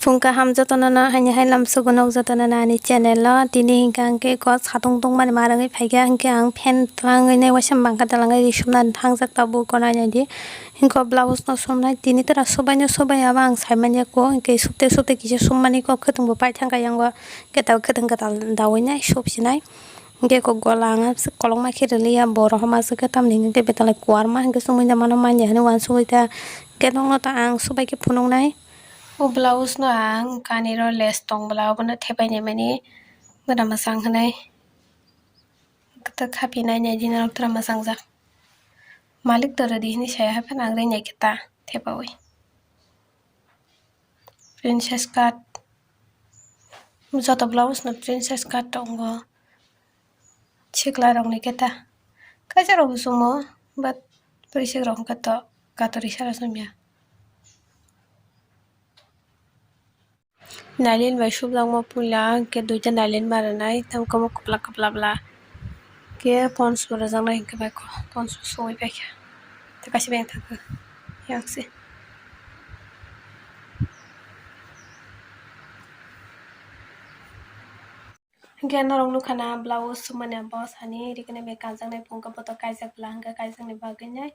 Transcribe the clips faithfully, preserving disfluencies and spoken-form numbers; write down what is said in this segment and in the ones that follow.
Phung kaham jotono no, haini hai lam sugo nok jotono no ani channel o. Tini hinkha hinkhe ko satung tungmani ma rwngwi phaikha, hinkhe ang fan twlangwi nai waisa bangkha twlangwi ri sumnani thangjak tabuk ko nainai di. Hinkhe o blouse no sumnai, tini tora subaino subai abo ang saimanya ko, hinkhe subte subte kisa summani ko khwtwngbo paithangkha yango, hinkhe tabuk khwtwng kwtal dawi nai subsinai. Hinkhe ko gola ang kolokma khe rwliya, bo rohorma swkhe tamni hinkhe betalai kuarma hinkhe sumui da mano manya hinwi uansugui ta. Hinkhe nokno ta ang subai khe phunuknai. O blouse no ang kaniro lace tong bwla obono thepai naimani bwna mwchang hinwi kwthwk khapinai naidi norok tora mwchangjak. Malik to rwdi hinwi sai haphano ang rinai khe ta thepaui. Princess cut. Joto blouse no princess cut tongo. Sikla rokni khe ta kaisa rok bo sumo, but bwrwi sik rok khe to katorwi sara sumya. Nalin bai subjakma puila, hwnkhe duita nalin ma rwnai, tamo kwbla kwbla bla. Khe pons bo rwjaknai, hwnkhe bai pons bo suwi paikha. Tei kaisa beng thangkha, yang se. Hwnkhe norok nukha na blouse sumani abo sani riknai bai kanjaknai, phungkhe boto kaijak bwla, hwnkhe kaijakni bagwi nai.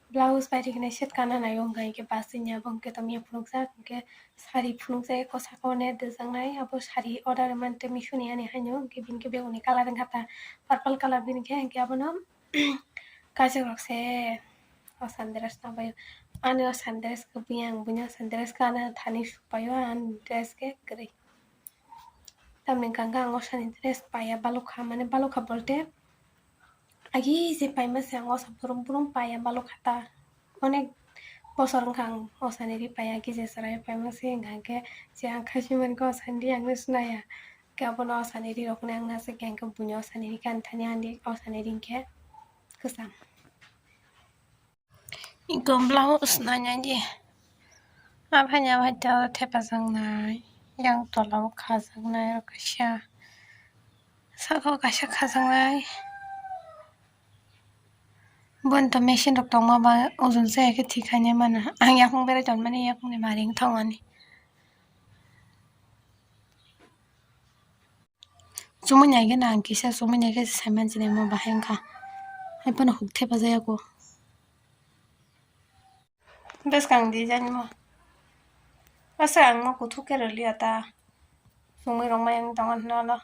Blouse bai riknai set kana nai wngkha, hinkhe basinya bo hinkhe tongya phunukjak, hinkhe sari phunukjak, eko saka o net rwjaknai, abo sari order mantwi misuni ani haino, hinkhe bini khe beguni colour wngkha ta purple colour, bini khe hinkhe abono kaijak rok se o sundress no bai, ani o sundress khe buya ang, buini o sundress khe ano thani sukpaio, ani dress khe kwrwi. Tamni hwnkha hwnkhe ang o sani dress paiya balokha, mane balokha bolte agi je paima se ang o sa burum burum paiya balokha ta. Onek bosor wngkha ang o sani ri paiya, agi je chwrai paima se hwnkha hwnkhe je ang khasi mankha o sani ri ang no sinaya. Hwnkhe abono o sani ri rokno ang nasukya hwnkhe buino o sani ri khe ani thani ani o sani ri hwnkhe kwcham. Iko blouse nainai di. Aphai ni aphai tei oro thepajaknai. Yang tola o khajaknai oro kaisa. Saka o kaisa khajaknai. Boni to machine rok tongma ba ojon se khe thik khainai mano. Ang yakung berai tonmani yakung ni mari wng thangmani. Chumui nai khe na ang kisa chumui nai khe saiman chinai mo bahai wngkha. Hai phano huk thepajak yago. Bwskang design mo. Asa ang mo kuthuk khe rwliya ta. Chumui rok mai wng tongo hwnwi ano.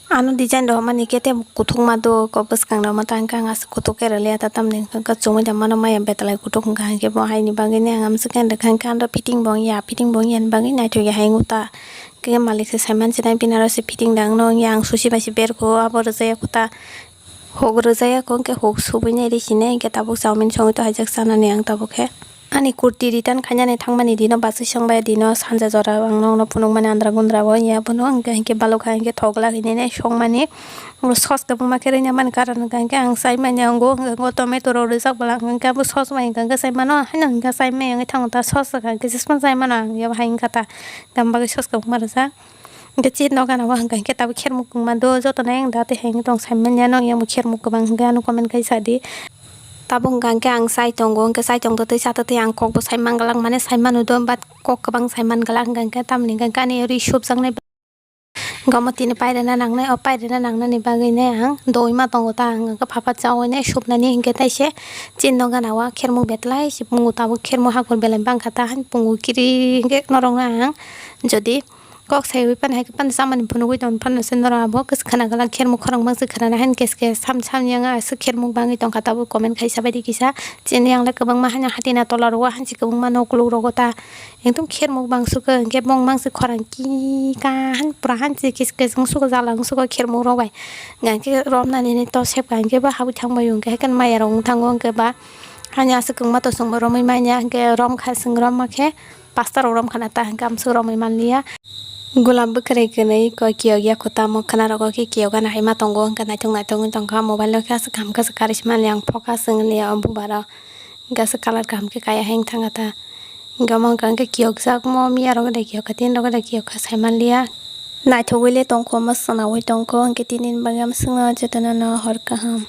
Ano design rohormani khe tei kuthukma do, kok bwskang rohorma ta, hwnkhe ang aswk kuthuk khe rwliya ta, tamni hwnkhe chumui da mano maya betalai kuthuk wngkha, hwnkhe bo haini bagwi ni ang amswk khe rwkha, hwnkhe ano fitting bo wngya, fitting bo wngya ni bagwi naithokya hai wngkha ta, hwnkhe malik se saiman chinai bini aro se fitting da wngno wngya, ang susi bai se berkho abo rwjak ya kho ta. Huk rwjak ya kho, hwnkhe huk subui nai rw sinai, hwnkhe tabuk chowmin songwi tonghaijak chanani ang tabuk khe. Ani kurti return khainani thangmani dino bachwi songbai dino sanja jora ang nokno phunukmani andra gundra o ya bono, hwnkhe, hwnkhe balokha hwnkhe thok glak hinwi nai songmani. Oro sos kwbangma khe rwina mani karon hwnkha hwnkhe ang chai manya wngo, hwnkhe tomato rok rwjak bwla hwnkha hwnkhe abo sos bai hwnkha hwnkhe chai mano, haino hwnkha chai manya wngwi thango ta sos swkha hwnkhe jesmano chai mano ang yabo hai wngkha ta, tamo bagwi sos kwbangma rwjak. Hwnkhe chini no gana o hwnkha hwnkhe tabuk khermuk kwbangma do, joto no ayang da tei hai wngwi tong saimanya no, yang bo khermuk kwbang hwnkhe ano comment khai sa di. Tabuk hwnkha hwnkhe ang chai tongo, hwnkhe chai tongtwtwi chatwtwi ang kokbo sai man glak, mane sai manu do, but kok kwbang sai man glak, hwnkha hwnkhe tamoni hwnkha hwnkhe ani rwi subjaknai. Hwnkhe omo tini pairwna nangnai, o pairwna nangnani bagwi nai ang dowima tongo ta, ang hwnkhe phapha chawi nai subnani, hwnkhe taise chini no gana o khermuk betlai se pungo, tabuk khermuk hakor belai bangkha ta, hani pungo kiri hwnkhe norok no ang jodi kok saiwi phano hai khe phano chamani phunugwi tong phano se norok abo kwchwk khwna glak khermuk khorang bangsi khwnana hai khe sam sam yang aswk khermuk bangwi tongkha tabuk comment khai sabaidi kisa chini yang le kwbangma haino hatina tola rogo hansi kwbangma nokluk rogo ta ekdom khermuk bangsugo hwnkhe bong bangsi khorang kika han pura hansi kis kis wngsugo jala wngsugo khermuk rok bai hwnkhe romnani to sepka hwnkhe bo habwi thangbai hwnkhe hai khe maya rok wng thango hwnkhe ba haino aswk kwbangma to chwngbo romwi manya hwnkhe romkha chwng romma khe. Pasta rok rom khana ta hwnkhe amswk romwi manliya. Gulab bwkrwi kwnwi koi kiyok ya kho tamo khwna rogo khe kiyok gana hai ma tongo hwnkhe naithok naithok wngwi tongkha mobile o khe aswk kaham khe aswk karwi se manliya ang focus wng liya o bubar o hwnkhe aswk colour kaham khe kaya hai wng thangkha ta hwnkhe omo wngkha hwnkhe kiyok jak mo miya rok de kiyok kha tin rok de kiyok kha sai manliya. Naithogwi le tongkho, mwswnaui tongkho, hwnkhe tini bagwi amswkno jotono no hor kaham.